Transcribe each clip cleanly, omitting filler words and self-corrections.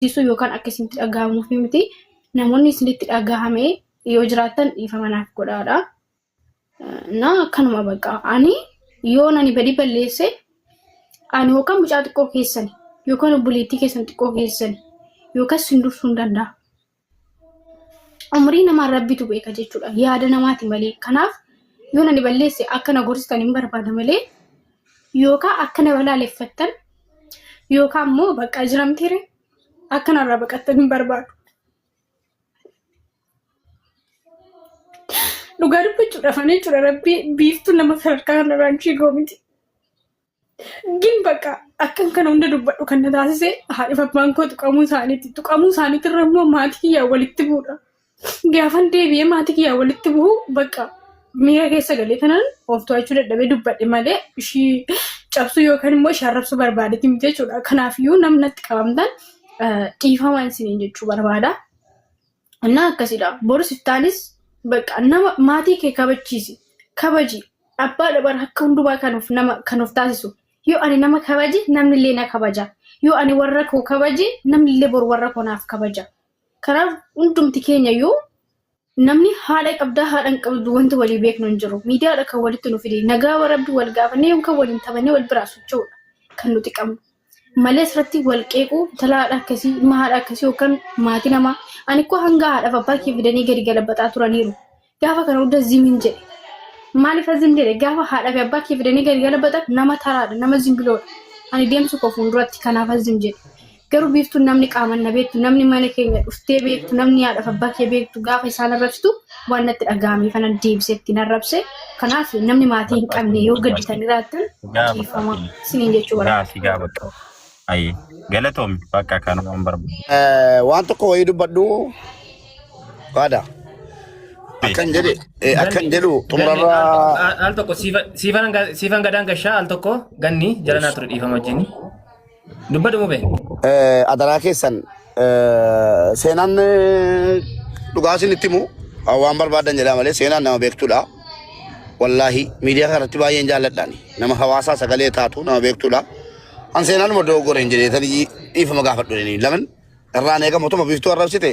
gaddisiisuu yookaan akka isinitti dhaga'amuuf miti. Namoonni isinitti dhagahame yoo jiraattan dhiifama naaf godhaadha. Na akkanuma bakka ani yoon ani badii balleesse ani yookaan mucaa xiqqoo keessani yookaan obboleettii keessan xiqqoo keessani yookaan sin dursuu hin danda'a. Umrii namaa rabbitu beeka jechuudha. Yaada namaati malee. Kanaaf yoon ani balleesse akka na gorsitan hin barbaada malee yookaan akka na balaaleffattan yookaan immoo bakka jiramtiire akka narraa baqattan hin barbaadu. Dhugaa dubbachuudhaaf ani jechuudha rabbii biiftuu nama sadarkaa kanarraan ishee miti. Gin bakka akkan kana hunda dubbadhu kan na taasise haadhiif abbaan koo tuqamuu isaaniiti. Tuqamuu isaaniitirra immoo maatii kiyyaa walitti bu'uudha. Gaafan deebi'ee maatii kiyyaa walitti bu'u bakka miira keessa galee kanaan of to'achuu dadhabee dubbadhe malee ishii cabsuu yookaan immoo ishii arrabsuu barbaadeeti miti jechuudha. Kanaafiyyuu namni natti qabamtan dhiifama isiniin jechuu barbaada. Innaa akkasidha. Borus iftaanis bakka nama maatii kee kabachiisi. Kabaji. Abbaa dabar akka hundumaa kan of nama kan of taasisu. Yoo ani nama kabaje namni illee na kabaja. Yoo ani warra koo kabaje namni illee bor warra koo naaf kabaja. Kanaaf hundumti keenya iyyuu namni haadha qabdaa haadha hin qabdu wanti walii beeknu hin jiru. Miidiyaadha kan walitti nu fide. Nagaa rabbi wal gaafannee yookaan waliin taphannee wal biraa socho'uudha kan nuti qabnu. Malee asirratti wal qeequu intala haadha akkasii ilma haadha akkasii yookaan maatii namaa ani koo hanga haadhaaf abbaa kee fidanii gadi galabaxaa turaniiru. Gaafa kana hunda zimiin jedhe. Maaliif zim jedhe gaafa haadha fi abbaa kee fidanii gadi galabaxan nama taraadha nama zimbiloodha. Ani deemsu koo fuulduratti kanaaf zim jedhe. Garuu biiftuun namni qaaman na beektu namni mana keenya dhuftee beektu namni haadhaaf abbaa kee beektu gaafa isaan arrabsitu waan natti dhaga'ame kana deebisee ittiin arrabse. Kanaaf namni maatii hin qabne yoo gadditan jiraattan dhiifama isiniin jechuu barbaada. Gaafii gaafadhu. Ayi galatoomi bakka kanumaan barbaadu. Waan tokko wayii dubbadhu qaada. Akkan jedhe akkan jedhu Ganni xumurarraa al tokko siifan gadaan gashaa al tokko ganni jala naa ture dhiifama wajjin. Dubbadhu mube. Adaraa keessan seenaan dhugaa isinitti himu waan barbaadan jedhaa malee seenaan nama beektudha. Wallaahi miidiyaa kanatti baay'een jaalladhaani. Nama hawaasaa sagalee taatu nama beektudha. An seenaanuma dogoggora hin jedheetanii dhiifama gaafadhu jedhanii laman irraan eegamu otuma biiftuu arrabsite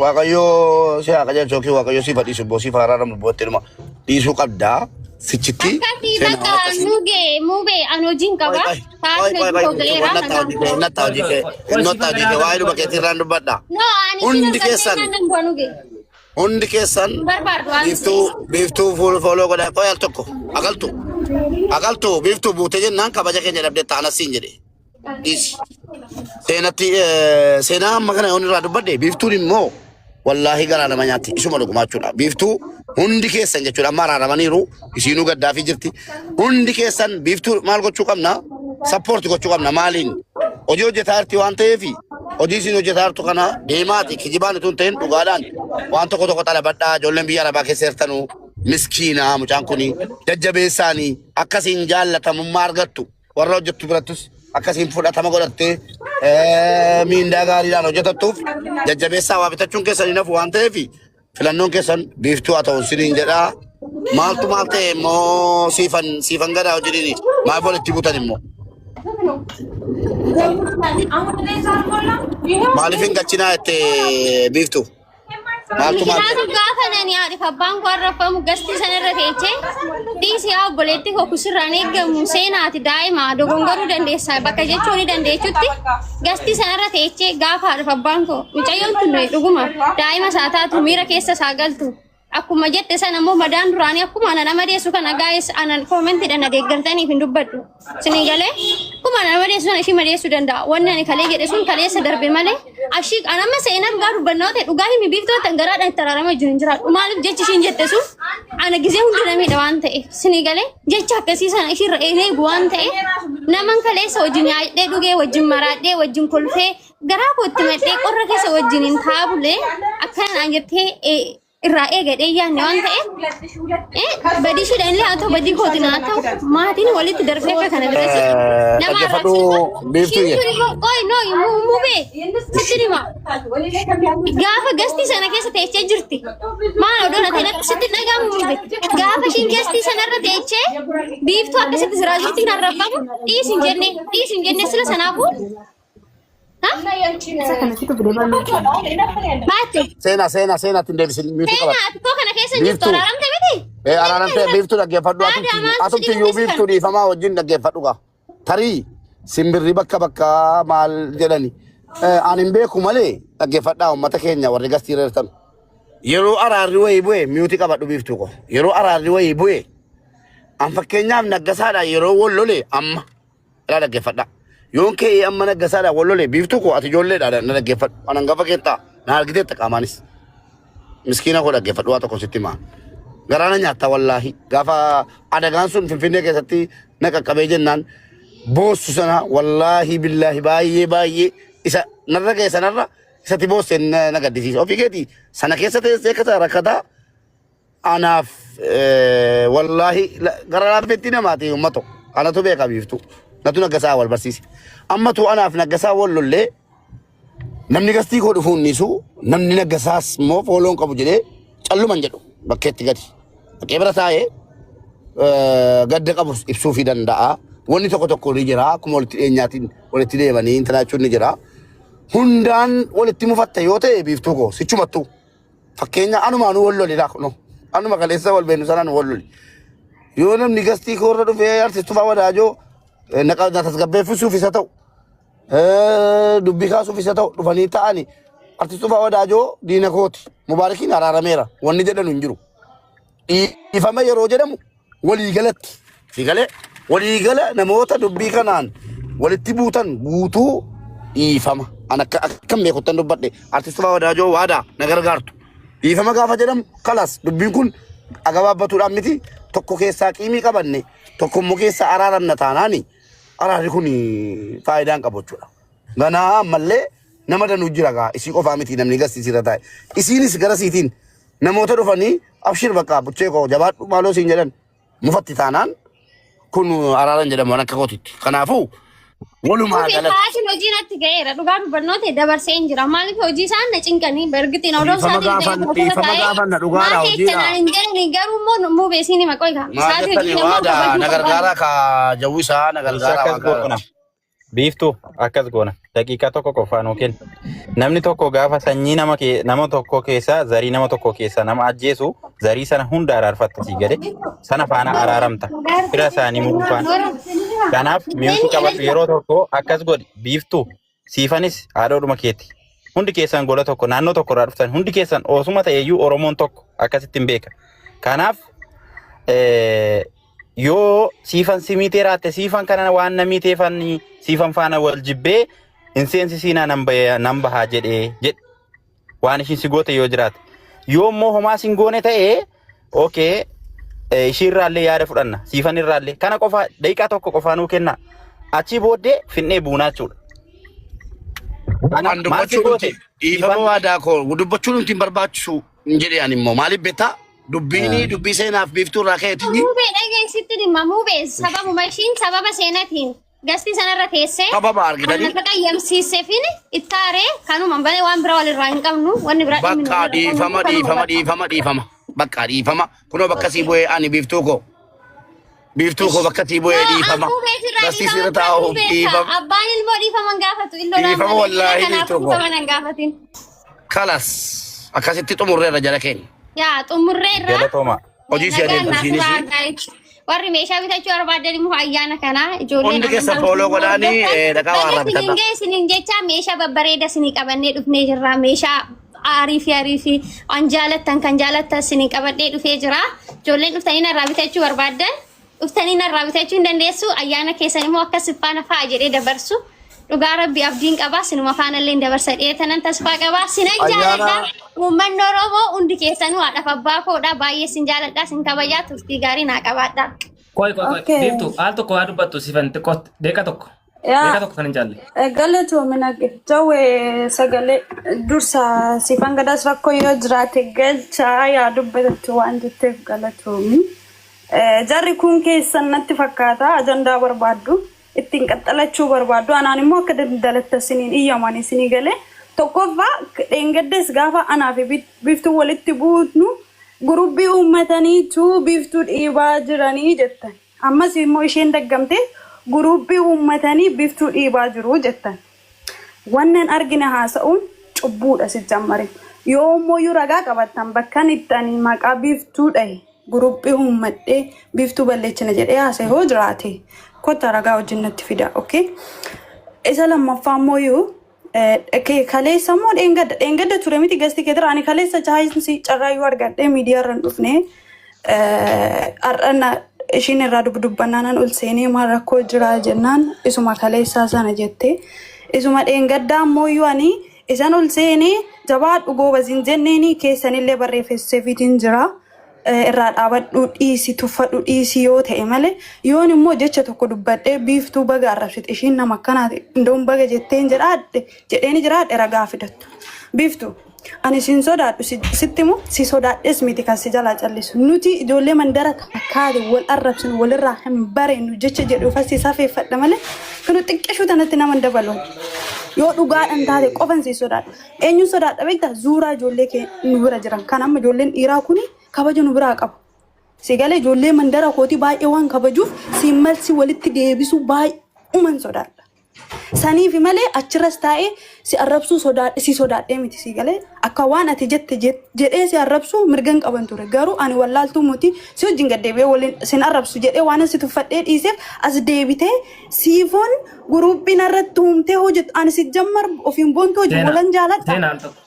waaqayyoo si haa qajeelchu yookiin waaqayyoo siif haa dhiisu boo siif haa araaramu bootti dhuma dhiisuu qabdaa sichitti Akkasii seenaa bakka waan akkasii. mugee mubee an hojiin qaba. Qoy qoy Taasisa qoy qoy hojii koo ga'eera innattaa nagaan hojii kee innattaa hojii kee Qoy innattaa siifan hojii kee gadaa waa'ee dhuma keetii irraan dubbadha. No ani si Hundi argattee keessan naan nan bu'a nugee. hundi keessan Hin barbaadu waan biiftuu ta'eef. biiftuu fuul fooloo godha qoy al tokko agaltu agaltu biiftuu buute jennaan kabaja keenya dhabdee ta'an asiin jedhe dhiisi. Seenatti seenaa amma kana yoon irraa dubbadhe biiftuun immoo wallaahi garaa nama nyaatti isuma dhugumaa jechuudha. Biiftuu hundi keessan jechuudha amma araaramaniiru isiinuu gaddaafii jirti. Hundi keessan biiftuu maal gochuu qabna? Sappoorti gochuu qabna maaliin? Hojii hojjetaa jirti waan ta'eef hojii isiin hojjetaa jirtu kana deemaati kijibaan utuu hin ta'in dhugaadhaan waan tokko tokko xalabadhaa ijoolleen biyya arabaa keessa jirtanuu miskiinaa mucaan kuni jajjabeessaanii akkasiin jaallatamummaa argattu. Warra hojjettu birattis akkasiin fudhatama godhattee miindaa gaariidhaan hojjetattuuf jajjabeessaa waa bitachuun keessan hin hafu waan ta'eef filannoon keessan biiftuu haa ta'u siniin jedhaa. Maaltu maal ta'e immoo siifan siifan gadaa hojjetini maaf walitti butan immoo maaliif hin galchinaa jettee biiftuu? Maaltu maal ta'e? Kanaafuu gaafa nani haadhiif abbaan koo arrabfamu gastii sana irra teechee dhiisi yaa obboleetti koo kusirraan eegamu seenaati daa'ima dogongoruu dandeessa bakka jechuu ni dandeechutti gastii sana irra teechee gaafa haadhiif abbaan koo mucayyoon tun dhuguma daa'ima isaa taatu miira keessa isaa galtu Akkuma jette sana immoo madaan duraanii akkuma ana nama deessu kana gaa'es anan koomentiidhaan na deeggartaniif hin dubbadhu. Isin galee akkuma ana nama deessu sana ishii madeessuu danda'a. Wanni ani kalee jedhe sun kaleessa darbe malee ashii an amma seenaa dhugaa dubbannaa ta'e dhugaa himi biiftoo tan garaadhaan itti araarama jiru hin jiraadhu. Maaliif jechi ishiin jette sun ana gizee hunda na miidha waan ta'eef. Isin galee jecha akkasii sana ishiirra eegu waan ta'eef naman kaleessa wajjin nyaadhee dhugee wajjin maraadhee wajjin kolfee Garaa koo itti madhee qorra keessa wajjin hin taabule akkana naan jettee irraa eegadhee yaadne waan ta'eef badii ishiidhaan illee haa ta'u badii kootiin haa ta'u maatiin walitti darbee akka kana birasi nama Dhaggeeffadhu arrabsiisa. biiftuu Ishiin tun immoo qoy noo mubee sitti hima gaafa gastii sana keessa teechee jirti maal odoo na ta'e sitti dhaga'amu mube gaafa ishiin gastii sanarra teechee biiftuu akkasitti jiraa jirtiin arrabbamu dhiis hin jenne dhiis hin jenne sila sanaafuu. Isa kana situ fide bal'oo. Maatte. Seenaa seenaa seenaatti hin deebisin miitu Seenaa qabadhu. ati koo kana keessa hin jirtu Biiftuu. araaramte miti? Ee araaramtee biiftuu dhaggeeffadhu Haadha atumti maaltu si atumti iyyuu dinqisiifan? biiftuu dhiifamaa wajjin dhaggeeffadhu gaa. Tarii simbirri bakka bakka maal jedhani. Ani hin beeku malee dhaggeeffadhaa uummata keenya warri gastii reertan. Yeroo araarri wayii bu'e miyuuti qabadhu biiftuu ko. Yeroo araarri wayii bu'e an fakkeenyaaf naggasaadha yeroo wal lole amma irraa dhaggeeffadha. Yoon ka'ee amma naggasaadha wal lole biiftuu koo ati ijoolleedha na dhaggeeffadhu. An hangafa keettaa na argiteetta qaamaanis. Miskiina koo dhaggeeffadhu waa tokko sitti himaa. Garaa na nyaatta wallaahi. Gaafa adagaan sun Finfinnee keessatti na qaqqabee jennaan boossu sana wallaahi billaahi baay'ee baay'ee isa narra ga'e sanarra isatti boosse na gaddisiisa. Ofii keetii sana keessa teessee akka rakkataa anaaf wallaahi gara laaffeetti namaati uummata anatu beeka biiftu natu naggasaa wal barsiise. Ammatu anaaf naggasaa wal lollee namni gastii koo dhufuun niisu namni naggasaas immoo fooloon qabu jedhee calluman jedhu bakkeetti gadi. Bakkee bira taa'ee gadda qabus ibsuufii danda'a. Wanni tokko tokko ni jira akkuma walitti dhiyeenyaatiin walitti deemanii intalaachuun ni jira. Hundaan walitti mufatta yoo ta'e biiftuu koo sichumattuu. Fakkeenya anumaanuu wal loli laa kunoo. Anuma kaleessa wal beenu sanaan wal loli. Yoo namni gastii koo irra dhufee artist Tufaa Wadaajoo na tasgabbeeffisuuf isa ta'u dubbii kaasuuf isa ta'u dhufanii ta'ani artist Tufaa Wadaajoo diina kooti. Mubaarakiin araarameera wanni jedhanu hin jiru. Dhiifama yeroo jedhamu waliigalatti siigalee waliigala namoota dubbii kanaan walitti buutan guutuu dhiifama. An akka akkam beekuttan dubbadhe artist Tufaa Wadaajoo waadaa na gargaartu. Dhiifama gaafa jedhamu kalas dubbiin kun agabaabbatuudhaan miti tokko keessaa qiimii qabanne tokko immoo keessaa araaramna taanaani araarri kun faayidaa hin qabu jechuudha. Ganaa ammallee nama danuu jira gaa isii qofaa miti namni gasti isiirra taa'e. Isiinis gara siitiin namoota dhufanii abshir bakka buchee koo jabaadhu maaloo siin jedhan mufatti taanaan kun araaran jedhamu waan akka kootitti. Kanaafuu walumaa Mubee galatti sa'aatiin hojii natti ga'eera. Dhugaa dubbannoo ta'e dabarsee hin jira. Maaliif hojii isaan na cinqanii bargixiin odoo dhiifama isaatiin ta'e gaafan tokko dhiifama taa'ee gaafanna dhugaadha maal hojiidha. jecha naan hin jedhani garuu immoo mubee siin hima qoyka. Maal Sa'aatii hojii jettani namaa waada kabajuu na barbaadu. gargaaraa ka jawwisaa na Isa gargaaraa akkas waan kana. goona. Biiftuu akkas goona. Daqiiqaa tokko qofaa nuu kenni. Namni tokko gaafa sanyii nama kee nama tokko keessaa zarii nama tokko keessaa nama ajjeesu zarii sana hunda araarfatta sii gale sana faana araaramta. Fira isaanii muruu faana. Kanaaf mi'uutu qabadhu yeroo tokko akkas godhi biiftuu siifanis haadhoodhuma keeti. Hundi keessan gola tokko naannoo tokko irraa dhuftan hundi keessan osuma ta'eyyuu Oromoon tokko akkasitti hin beeka. Kanaaf yoo siifan si miitee raatte siifan kana waan na miiteefan siifan faana wal jibbee hin seensisiinaa nan bahe- nan bahaa jedhee jedhe waan ishiin si goote yoo jiraate. Yoo immoo homaa sin goone ta'e okay ishii irraallee yaada fudhanna siifan irraallee kana qofa daqiiqaa tokko qofaa nuu kenna achii booddee finnee buunaa jechuudha. An Maal si dubbachuu goote nuti dhiifama siifan waadaa koo dubbachuu nuti hin barbaachisu hin jedhe ani immoo maaliif beektaa dubbiini dubbii seenaaf biiftuu irraa ka'eetinyi Mubee dhageessitti dhimma mubee sababuma ishiin sababa seenatiin gastii sanarra teessee sababa kan argitanii na qayyamsiiseefin ittaaree kanuma malee waan bira walirraa hin qabnu wanni bira dhimmi nu bakka walirraa qabnu dhiifama kanuma dhiifama bakka. dhiifama dhiifama bakka dhiifama kunoo bakka sii bu'ee ani biiftuu koo biiftuu koo bakka sii bu'ee No, dhiifama an mubeetirraa gastii dhiifama sirra fudhachuu taa'uuf beekta. dhiifama Abbaan ilmoo dhiifama hin gaafatu illoodhaan dhiifama malee wallaahi kanaaf biiftuu koo dhiifama nan gaafatin. kalas akkasitti xumurreerra jala keenya Yaa xumurreerra. galatooma. hojii si Nagaan adeemtu naaf isiinis turaa guys. Warri meeshaa bitachuu barbaadan immoo ayyaana kana ijoolleen hundi keessa amantaa fooloo musliimaa godhaanii hordoftan dhaqaa baga waarraa isiniin bitadha. ga'e isiniin jecha meeshaa babbareeda isinii qabannee dhufnee jirra. Meeshaa aarii fi aarii fi waan jaalattan kan jaalattan isinii qabadhee dhufee jira. Ijoolleen dhuftanii narraa bitachuu barbaaddan dhuftanii narraa bitachuu hin dandeessu. Ayyaana keessan immoo akkas faana fa'a jedhee dabarsu. Dhugaa rabbi abdiin qaba. Sinuma faana illee dabarsa dhiyeetanan tasfaa qaba. Sinan Ayyaana jaaladha. Uummanni Oromoo hundi keessanuu haadhaaf abbaa koodha. Baay'ee sin jaaladha. Sin kabajaa turtii gaarii naa qabaadha. Qoy qoy qoy Okay. biiftuu al tokko waa dubbattu sifan xiqqoo deeqa tokko deeqa Yaa tokko kan hin jaalle. galatoomi nagge. Jawwee sagalee dursa siifan gadaas rakkoo yoo jiraate galchaa yaa dubbatattu waan jetteef galatoomi. Jarri kun keessan natti fakkaata ajandaa barbaaddu ittiin qaxxalachuu barbaaddu anaan immoo akka daldalatta isiniin iyyaman isinii galee tokkoffaa dheengaddes gaafa anaa fi biiftuu walitti buutnu guruppii uummataniitu biiftuu dhiibaa jiranii jettan. Ammas immoo isheen daggamte guruppii uummatanii biiftuu dhiibaa jiru jettan. Wannan argine haasa'uun cubbuudha si jammare. Yoo immoo ragaa qabattan bakkan itti ani maqaa Biiftuu dhahe guruphii uummadhee Biiftuu balleechina jedhee haasa'e hoo jiraate kottaa ragaa wajjin natti fida. Okay? Isa lammaffaa immoo kaleessa immoo dheengadda ture miti gasti keetira ani kaleessa chaayinsi carraayyuu argadhee miidiyaa irra hin dhufne har'a ishiin irraa dubbannaan ol seenee maal rakkoo jira jennaan isuma kaleessaa sana jette. Isuma dheengaddaa ammoo ani isan ol seenee jabaadhu goobaziin jenneeni keessanillee barreeffesseefiitiin jira. Irraa dhaabadhu dhiisi, tuffadhu dhiisi yoo ta'e malee, yoon immoo jecha tokko dubbadhee Biiftuu baga arrabsite, ishiin nama akkanaati indoon baga jetteen jedhaadhe jedheeni jiraadhe ragaa fidattu. Biiftuu, ani sin sodaadhu, sitti immoo si sodaadhes miti kan si jalaa callisu. Nuti ijoollee mandara takkaati wal arrabsinu walirraa hin bareennu jecha jedhu si safeeffadha malee kanu xiqqishuu tanatti nama hin dabalu. Yoo dhugaadhaan taate qofan si sodaadha. Eenyuun sodaadha beektaa? Zuuraa ijoollee kee nu bira jiran. Kan amma ijoolleen dhiiraa kuni kabaja nu biraa qabu. Si galee ijoollee mandara kootii baay'ee waan kabajuuf siin malsi walitti deebisuu baay'uman sodaadha. Saniifi malee achirras taa'ee si arrabsuu sodaadhe si sodaadhee miti. Si galee akka waan ati jette jedhee si arrabsuu mirga hin qaban ture. Garuu ani wallaaltuu mootii si wajjin gad deebi'ee waliin sin arrabsu jedhee waan si tuffadhee dhiiseef as deebitee siifoon guruuphiin irratti uumtee hojjettu ani si jammar ofiin boontuu hojii Seenaa. walan jaaladha. Seenaa al tokko.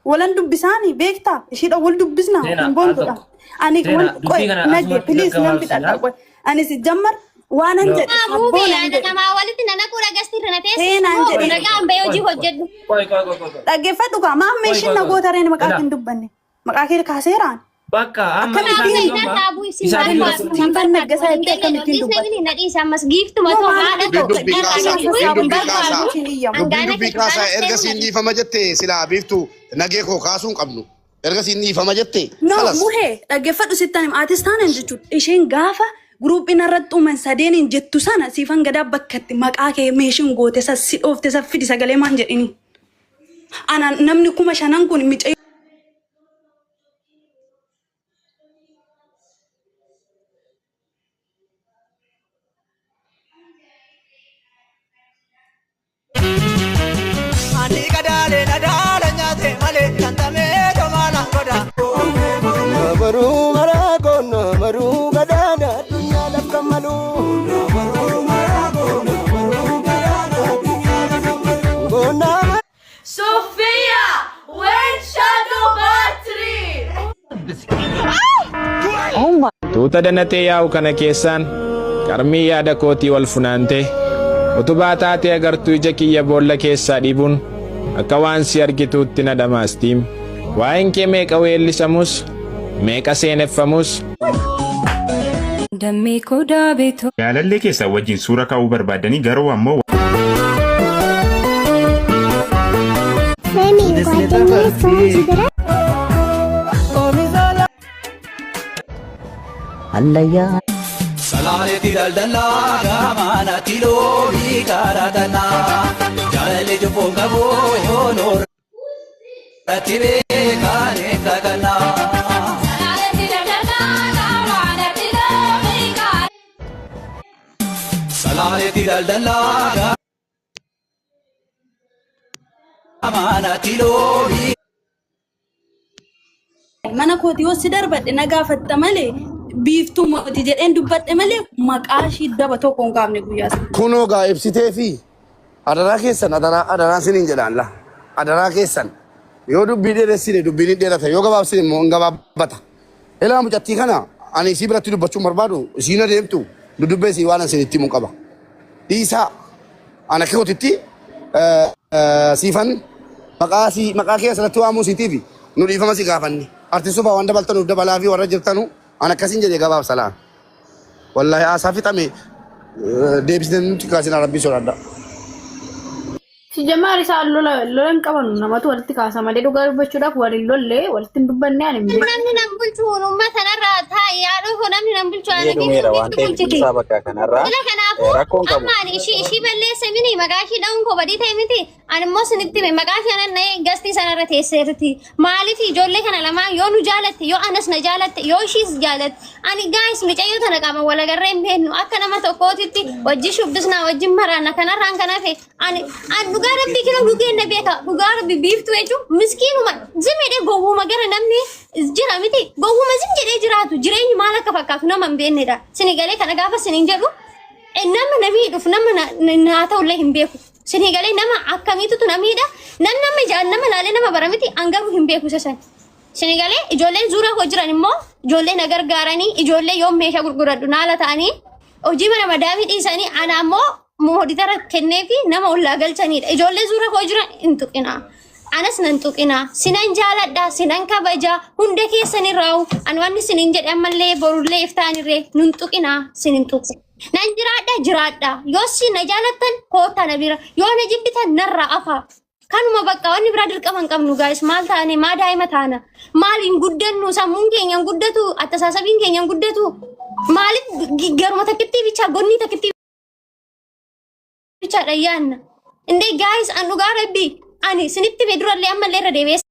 Walan dubbisaani beektaa, ishiidha wal dubbisna Seenaa ofiin al boontuudha. tokko. Ani Seenaa wal dubbii qoy kana nage asumatti please nan gaggabaabsina. fixadha qoy. Ani si jammar waanan Yoo. jedhe Buubee sabboonan yaada jedhe. namaa walitti nana quudha gastii irra na teessisu Seenaan moo jedhe. nagaan bahee hojii Qoy qoy hojjedhu. qoy qoy qoy qoy. Dhaggeeffadhu kaa maamma Qoy ishiin qoy na qoy. gootareen maqaa Ilaa kee hin dubbanne. Maqaa kee kaaseeraan. Bakka amma Akkamittiin isaan Naaf amma dhaabuu isin isaan barbaadu irratti nan Siifan barbaadu Naggasaa waliin jettee galee akkamittiin dhiisne dubbatte? miti na dhiise ammas giiftuma Yoo too maal haadha Dubbii too dubbii irraa kaasaa. na Dubbii bu'uu hin dubbii kaasaa. barbaadu. Dubbii Hangaana dubbii kee kaasaa. dhugaas Erga ta'e siin dhiifama jette silaa Biiftuu nagee koo kaasuu hin qabnu. Erga siin dhiifama jette No, kalas. muhee dhaggeeffadhu sittan hima. Atis taanaan jechuudha. Isheen gaafa guruuphiin irratti uuman sadeeniin jettu sana Siifan Gadaa bakka itti maqaa kee meeshin goote san si dhoofte san fidi sagalee maan jedhini. Ana namni 5,000 kun micayyoo Ani qadaalee nadaala nyaate malee kan tamee tomaala godha. Namaruu maraa koo namaruu gadaana addunyaa lafka maluu. Goonaa. Sophia, when shadow battery. Tuuta danatee yaa'u kana keessaan qarmii yaada kootii wal funaantee utubaa taatee agartuu ija kiyya boolla keessaa dhiibuun akka waan si argituutti na dhamaastiim. Waa'een kee meeqa weellisamus meeqa seeneffamus. Dammee koo daabeetoo. Jaalallee keessan wajjin suura ka'uu barbaaddanii garuu ammoo Hallayyaa. Salaaleetti daldalaa gaamaanatti loonii kaaratanaa jaalalli cubbuun qabu yoo noorratti beekaan eeggatanaa. Salaaleetti daldalaa gaamaanatti loonii. Mana kooti yoo si darbadhe na gaafatta malee Biiftuu mooti jedheen dubbadhe malee maqaa ishii daba tokko hin kaafne guyyaa sana. Kunoo gaa ibsitee fi adaraa keessan adaraa adaraa siniin jedhaan la adaraa keessan yoo dubbii dheeressine dubbiin hin dheerata, yoo gabaabsine immoo hin gabaabbata. Ilaa mucattii kana ani isii biratti dubbachuun barbaadu, isiin adeemtu dudubbee isii waan isin itti himu qaba. Dhiisaa ana kootitti Siifan maqaa si maqaa kee asirratti waamuu siitiif nu dhiifama si gaafanne. Artistufa waan dabaltanuuf dabalaa fi warra jirtanu an akkasiin jedhee gabaabsa laa. Wallaahi haasaa fixame deebisnee nutti kaasinaa, rabbii sodaadha. Si jamaar isaan lola lola hin qabanu, namatu walitti kaasa malee dhugaa dubbachuudhaaf waliin lollee walitti hin dubbanne ani hin beeku. Namni nan bulchu uummata narraa taa'i haadhoo koo namni nan bulchu Biyya ana dhumeera biiftuu waan biiftuu ta'eef bulchiti. dhiisaa bakka kanarraa Sila kanaafuu rakkoon qabu. amma ani ishii ishii balleesse mini maqaa ishii dha'uun koo badii ta'e miti ani immoo sinitti hime maqaa ishee anan dha'ee gastii sanarra teesseerti. Maaliif ijoollee kana lamaan yoo nu jaalatte yoo anas na jaalatte yoo ishiis jaalatte ani gaayis micayyoo tana qaama walagarree hin beeknu akka nama tokkootitti wajjin shubbisnaa wajjin maraanna kanarraan kan hafe ani ani dhugaa rabbii kino dhugeen na beeka dhugaa rabbii biiftuu jechuun miskiinuma zim jedhee gowwuma gara namni jira miti gowwuma zim jedhee jiraatu jireenyi maal akka fakkaatu nama hin beeknedha sini galee kana gaafa sinin jedhu nama na miidhuuf nama naa ta'ullee hin beeku sini galee nama akkamiitutu na miidha namni nama ijaan nama laalee nama bara miti an garuu hin beeku isa san sini galee ijoolleen zuuraa koo jiran immoo ijoollee na gargaaranii ijoollee yoom meeshaa gurguradhu naala ta'anii hojii mana madaamii dhiisanii ana ammoo mooditara kenneefi nama ollaa galchanidha. Ijoollee zuura koo jiran hin tuqinaa. Anas nan tuqinaa. Sinan jaaladha, sinan kabaja, hunda keessan irraa'u. Ani wanni sinin jedhe ammallee borullee iftaanirree nun tuqinaa, sin hin tuqu. Nan jiraadha, jiraadha. Yoo sin na jaalattan koottaa na bira. Yoo na jibbitan narraa afaa. Kanuma bakka wanni biraa dirqama hin qabnu gaayis maal taane maa daa'ima taana maal hin guddannu sammuun keenya hin guddatu attasaasabiin keenya hin guddatu maaliif garuma takkittii bichaa gonnii takkittii bichaadha yaanna indee gaayis an dhugaa rabbii ani sinitti hime durallee ammallee irra deebi'ee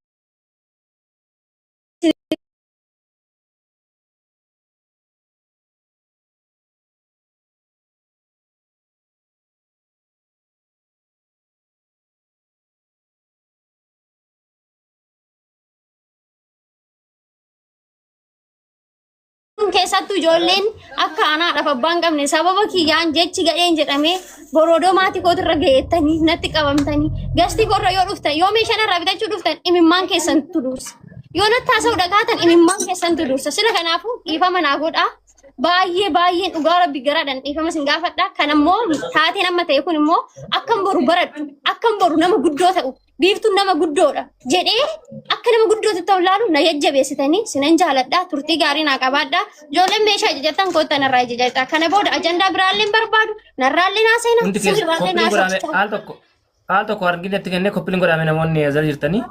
Keessattuu ijoolleen akka anaadhaaf abbaa hin qabne sababa kiyyaan jechi gadheen jedhamee boroodoo maatii kootirra ga'eettanii natti qabamtanii gastii koorra yoo dhuftan yoo meeshaa narraa bitachuu dhuftan imimmaan keessantu dursa. Yoo natti haasa'u dhagaatan imimmaan keessantu dursa. Sila kanaafuu dhiifama naa godhaa. Baay'ee baay'een dhugaa rabbi garaadhaan dhiifama sin gaafadha. Kan ammoo taateen amma ta'e kun immoo akkan boru baradhu akkan boru nama guddoo ta'u biiftuun nama guddoodha jedhee akka nama guddootti ta'u laalu na jajjabeessitanii sinan jaaladha turtii gaarii naa qabaadha. Ijoolleen meeshaa ijajattan koottan narraa ijajadha. Kana booda ajandaa biraallee hin barbaadu narraallee naa seena Hundi keessa sinirraallee koppiliin naa godhame sochita. al tokko al tokko argina itti kennee koppiliin godhame namoonni as jala jirtanii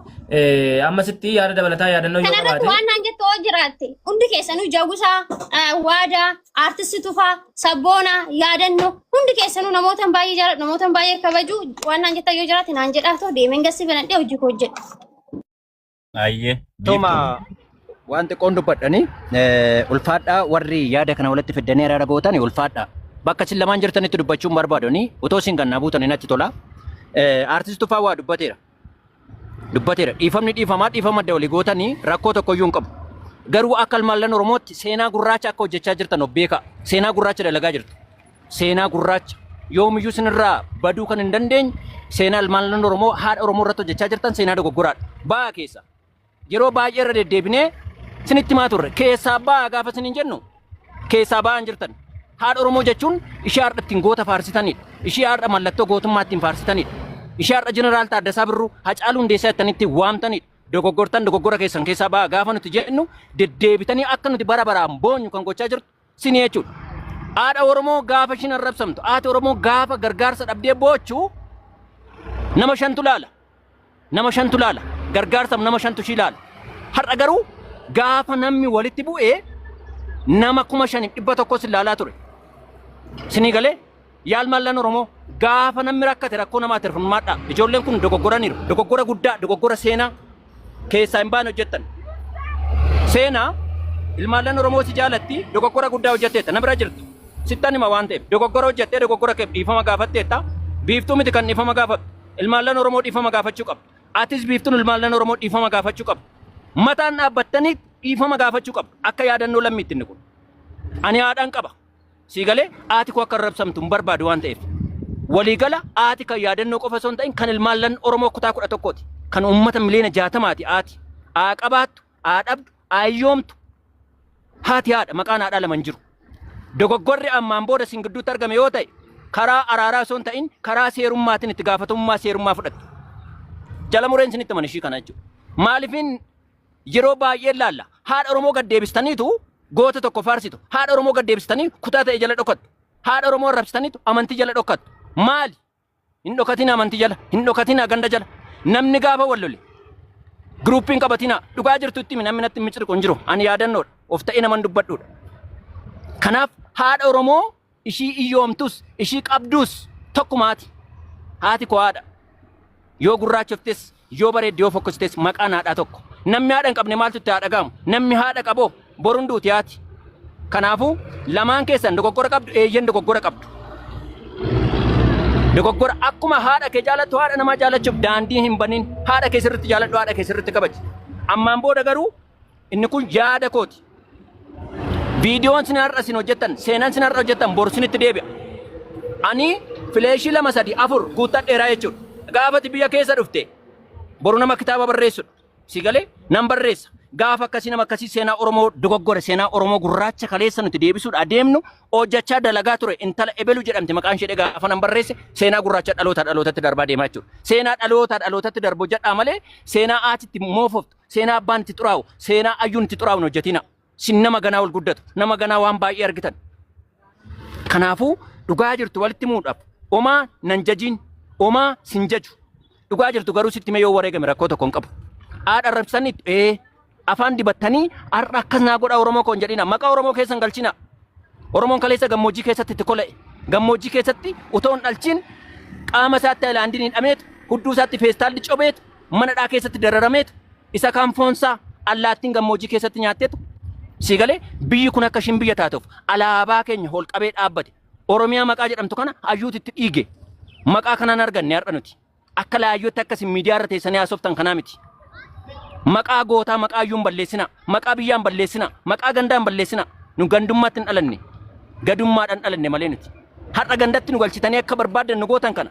ammasitti yaada dabalataa yaadannoo yoo Kanarratti qabaate waan naan jettu yoo jiraatte hundi keessanuu Jagusaa, Waadaa, Aartisti Tufaa, Sabboonaa, Yaadannoo hundi keessanuu namoota baay'ee jaalladhu namoota baay'ee kabaju waan naan jettan yoo jiraatte naan jedhaa too deemeen gassi banadhee hojii koo hojjedha. Ayyee Toma biiftuu. waan xiqqoon dubbadhani ulfaadhaa warri yaada kana walitti fiddanii araara gootan ulfaadhaa. Bakka isin lamaan jirtanitti dubbachuun barbaadani otoo isin gannaa buutanii natti tola. Aartist Tufaa waa dubbateera. Dubbateera. Dhiifamni dhiifamaa dhiifama adda walii gootanii rakkoo tokko iyyuu hin qabu. Garuu akka ilmaallan Oromootti seenaa gurraacha akka hojjechaa jirtan of beekaa. Seenaa gurraacha dalagaa jirtu. Seenaa gurraacha yoomiyyuu sinirraa baduu kan hin dandeenye seenaa ilmaan Oromoo haadha Oromoo irratti hojjechaa jirtan seenaa dogoggoraadha. Ba'aa keessa. Yeroo baay'ee irra deddeebinee sinitti himaa turre. Keessaa ba'aa gaafa isiniin jennu keessaa ba'aa hin jirtan. Haadha Oromoo jechuun ishee har'a ittiin goota faarsitanidha. Ishee har'a mallattoo gootummaa ittiin faarsitanidha. Ishee har'a Jeneraal Taaddasaa Birruu, Hacaaluu Hundeessaa jettanii ittiin waamtanidha. Dogoggortan dogoggora keessan keessaa ba'aa gaafa nuti jennu deddeebitanii akka nuti bara baraan boonyu kan gochaa jirtu sini jechuudha. Haadha Oromoo gaafa ishiin arrabsamtu, haati Oromoo gaafa gargaarsa dhabdee boochu nama shantu laala. Nama shantu laala. Gargaarsaaf nama shantu ishii laala. Har'a garuu gaafa namni walitti bu'ee nama 5100 sin laalaa ture. Sinii galee yaal mallan Oromoo gaafa namni rakkate rakkoo namaatti hirmaadhaa. Ijoolleen kun dogoggoraniiru. Dogoggora guddaa, dogoggora seenaa keessaa hin baane hojjettan. Seenaa ilmaallan Oromoo si jaalatti dogoggora guddaa hojjetteetta. Na bira jirtu. Sittan hima waan ta'eef. Dogoggora hojjettee dogoggora keef dhiifama gaafatteetta. Biiftuu miti kan dhiifama gaafatu. Ilmaallan Oromoo dhiifama gaafachuu qabdu. Atis biiftuun ilmaallan Oromoo dhiifama gaafachuu qabdu. Mataan dhaabbattanii dhiifama gaafachuu qabdu. Akka yaadannoo lammiitti inni kun. Ani haadhaan qaba. Sii galee haati koo akka arrabsamtu hin barbaadu waan ta'eef. Waliigala haati kan yaadannoo qofa osoo hin ta'in kan ilmaallan Oromoo kutaa 11ti. Kan uummata miliyoona 60ti haati. Haa qabaattu, haa dhabdu, haa hiyyoomtu. Haati haadha maqaan haadhaa lama hin jiru. Dogoggorri ammaan booda isin gidduutti argame yoo ta'e karaa araaraa osoo hin ta'in karaa seerummaatiin itti gaafatamummaa seerummaa fudhattu. Jala mureen isinitti himan ishii kana jechuudha. Maaliifin Yeroo baay'ee laalla. Haadha Oromoo gad deebistaniitu goota tokko faarsitu. Haadha Oromoo gad deebistanii kutaa ta'e jala dhokattu. Haadha Oromoo arrabsitaniitu amantii jala dhokattu. Maali? Hin dhokatin amantii jala, hin dhokatin ganda jala. Namni gaafa wal lole Groupiin qabatina. Dhugaa jirtu itti himi, namni natti miciriqu hin jiru. Ani yaadannoodha. Of ta'ee naman dubbadhuudha. Kanaaf haadha Oromoo ishii iyyoomtus ishii qabdus tokkumaati. Haati koo haadha. Yoo gurraachoftes, yoo bareedde, yoo fokkistes maqaan haadhaa tokko. Namni haadha hin qabne maaltu itti haa dhaga'amu? Namni haadha qaboo borun duuti haati. Kanaafuu lamaan keessan dogoggora qabdu, eeyyen dogoggora qabdu. Dogoggora akkuma haadha kee jaalattu haadha namaa jaalachuuf daandii hin banin. Haadha kee sirriitti jaaladhu, haadha kee sirriitti kabaji. Ammaan booda garuu inni kun yaada kooti. Viidiyoon sin har'a sin hojjettan, seenaan sin har'a hojjettan boru sinitti deebi'a. Ani fileeshii 2 3 4 guuttadheeraa jechuudha. Gaafati biyya keessa dhufte boru nama kitaaba barreessudha. Si galee nan barreessa. Gaafa akkasii nama akkasii seenaa Oromoo dogoggore, seenaa Oromoo gurraacha kaleessa nuti deebisuudha adeemnu hojjechaa dalagaa ture intala ebelu jedhamte maqaan ishee gaafa nan barreesse seenaa gurraacha dhalootaa dhalootatti darbaa deemaa jechuudha. Seenaa dhalootaa dhalootatti darbu jedhaa malee seenaa aatitti moofoftu, seenaa abbaan itti xuraa'u, seenaa ayyuun itti xuraa'u hin hojjetina. Sin nama ganaa ol guddatu, nama ganaa waan baay'ee argitan. Kanaafuu dhugaa jirtu walitti himuudhaaf omaa nan jajiin, omaa sin jaju. Dhugaa jirtu garuu sitti himee yoo wareegame rakkoo tokko hin qabu. Haadha arrabsanii ee afaan dibattanii har'a akkas naa godha Oromoo koo hin jedhina. Maqaa Oromoo keessa hin galchina. Oromoon kaleessa gammoojjii keessatti itti kola'e. Gammoojjii keessatti utoo hin dhalchin qaama isaatti ayilaandiin hidhameetu, hudduu isaatti feestaalli cobeetu, mana dhaa keessatti dararameetu, isa kaan foonsaa allaattiin gammoojjii keessatti nyaatteetu sii galee biyyi kun akka ishiin biyya taatuuf alaabaa keenya ol qabee dhaabbate. Oromiyaa maqaa jedhamtu kana hayyuutu itti dhiige. Maqaa kanaan arganne har'a nuti. Akka laayyootti akka isin miidiyaa irra teessanii haasoftan kanaa miti. Maqaa gootaa maqaa hayyuu hin balleessina. Maqaa biyyaa hin balleessina. Maqaa gandaa hin balleessina. Nu gandummaatti hin dhalanne. Gadummaadhaan dhalanne malee nuti. Har'a gandatti nu galchitanii akka barbaaddan nu gootan kana.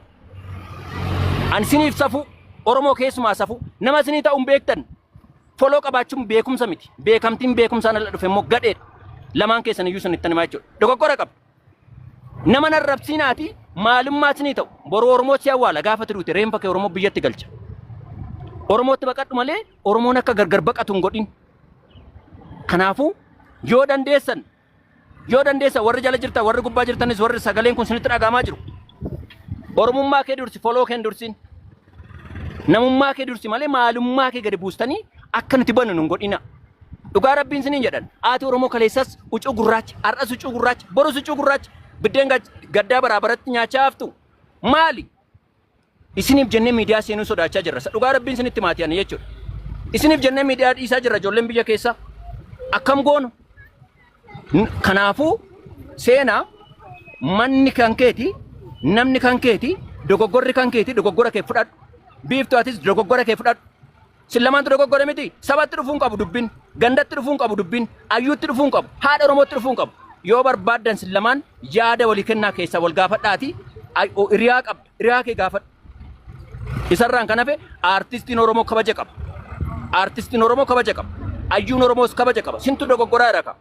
Ani isiniif safuu, Oromoo keessumaa safuu, nama isinii ta'u hin beektan. Foloo qabaachuun beekumsa miti. Beekamtiin beekumsaan ala dhufe immoo gadheedha. Lamaan keessan iyyuu isinittan himaa jechuudha. Dogoggora qabdu. Nama narrabsiinaati maalummaa isinii ta'u. Boru Oromoo si awwaala gaafa duute reenfa kee Oromoo biyyatti galcha. Oromootti baqadhu malee Oromoon akka gargar baqatu hin godhin. Kanaafuu yoo dandeessan Yoo dandeessan warri jala jirtan, warri gubbaa jirtanis, warri sagaleen kun isinitti dhaga'amaa jiru. Oromummaa kee dursi, foloo kee hin dursin. Namummaa kee dursi malee maalummaa kee gadi buustanii akka nuti bannu nu hin godhina. Dhugaa Rabbiin isiniin jedhan. Haati Oromoo kaleessas huccuu gurraacha, har'as huccuu gurraacha, borus huccuu gurraacha. Biddeen gaddaa baraa baratti nyaachaa haftu. Maali? Isiniif jennee miidiyaa seenuu sodaachaa jirra. Dhugaa Rabbiin isinitti maatii ani jechuudha. Isiniif jennee miidiyaa dhiisaa jirra ijoolleen biyya keessaa. Akkam goonu? Kanaafuu seenaa manni kan keeti, namni kan keeti, dogoggorri kan keeti, dogoggora kee fudhadhu. Biiftuu atis dogoggora kee fudhadhu. Sin lamaantu dogoggore miti. Sabatti dhufuu hin qabu dubbin. Gandatti dhufuu hin qabu dubbin. Ayyuutti dhufuu hin qabu. Haadha Oromootti dhufuu hin qabu. Yoo barbaaddan sin lamaan yaada walii kennaa keessaa wal gaafadhaati. Hiriyaa qabda. Hiriyaa kee gaafadhu. Isarraan kan hafe aartistiin Oromoo kabaja qaba. Aartistiin Oromoo kabaja qaba. Ayyuun Oromoos kabaja qaba. Sintu dogoggoraa jira kaa.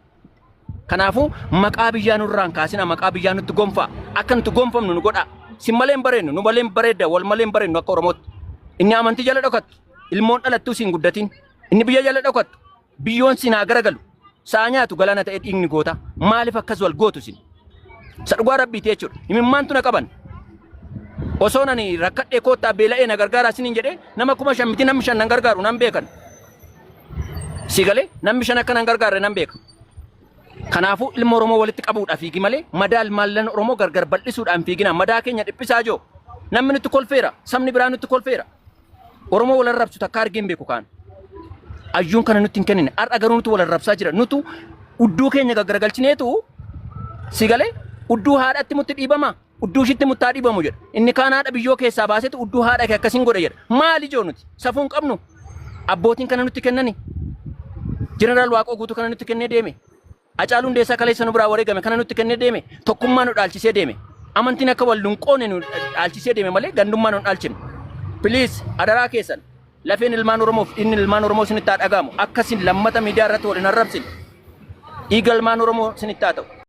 Kanaafuu maqaa biyyaa nurraa hin kaasinaa, maqaa biyyaa nutti gonfaa. Akka nuti gonfamnu nu godhaa. Sin malee hin bareennu, nu malee hin bareedda, wal malee hin bareennu akka Oromootti. Inni amantii jala dhokattu, ilmoon dhalattuu siin guddatin. Inni biyya jala dhokattu, biyyoon siin haa garagalu. Saa nyaatu galaana ta'ee dhiigni goota. Maaliif akkas wal gootu isin? Isa dhugaa rabbiiti jechuudha. Imimmaantu na qaban. Osoon ani rakkadhee koottaa beela'ee na gargaaraa isiniin jedhee nama 5000 miti namni 5 nan gargaaru nan beekan. Si galee namni 5 akka nan gargaarre nan beeka. Kanaafuu ilma Oromoo walitti qabuudhaaf fiigi malee madaa ilmaan Oromoo gargar bal'isuudhaan fiigina. Madaa keenya dhiphisaa joo. Namni nutti kolfeera. Sabni biraa nutti kolfeera. Oromoo wal arrabsu takka argee hin beeku kaan. Ayyuun kana nutti hin kennine. Har'a garuu nutu wal arrabsaa jira. Nutu udduu keenya gaggaragalchineetu si galee udduu haadhatti mutti dhiibama. Udduu ishitti muttaa dhiibamu jedha. Inni kaan haadha biyyoo keessaa baasetu udduu haadha kee akkasiin godha jedha. Maali ijoo nuti? Safuu hin qabnu. Abbootiin kana nutti kennani. Jeneraal Waaqoo Guutuu kana nutti kennee deeme. Hacaaluu Hundeessaa kaleessa nu biraa wareegame kana nutti kennee deeme. Tokkummaa nu dhaalchisee deeme. Amantiin akka wal nun qoone nu dhaalchisee deeme malee gandummaa nu hin dhaalchine. Please adaraa keessan lafeen ilmaan Oromoof dhiigni ilmaan Oromoo isinitti haa dhaga'amu. Akka isin lammata miidiyaa irratti wal hin arrabsine. Dhiiga ilmaan Oromoo isinitti haa ta'u.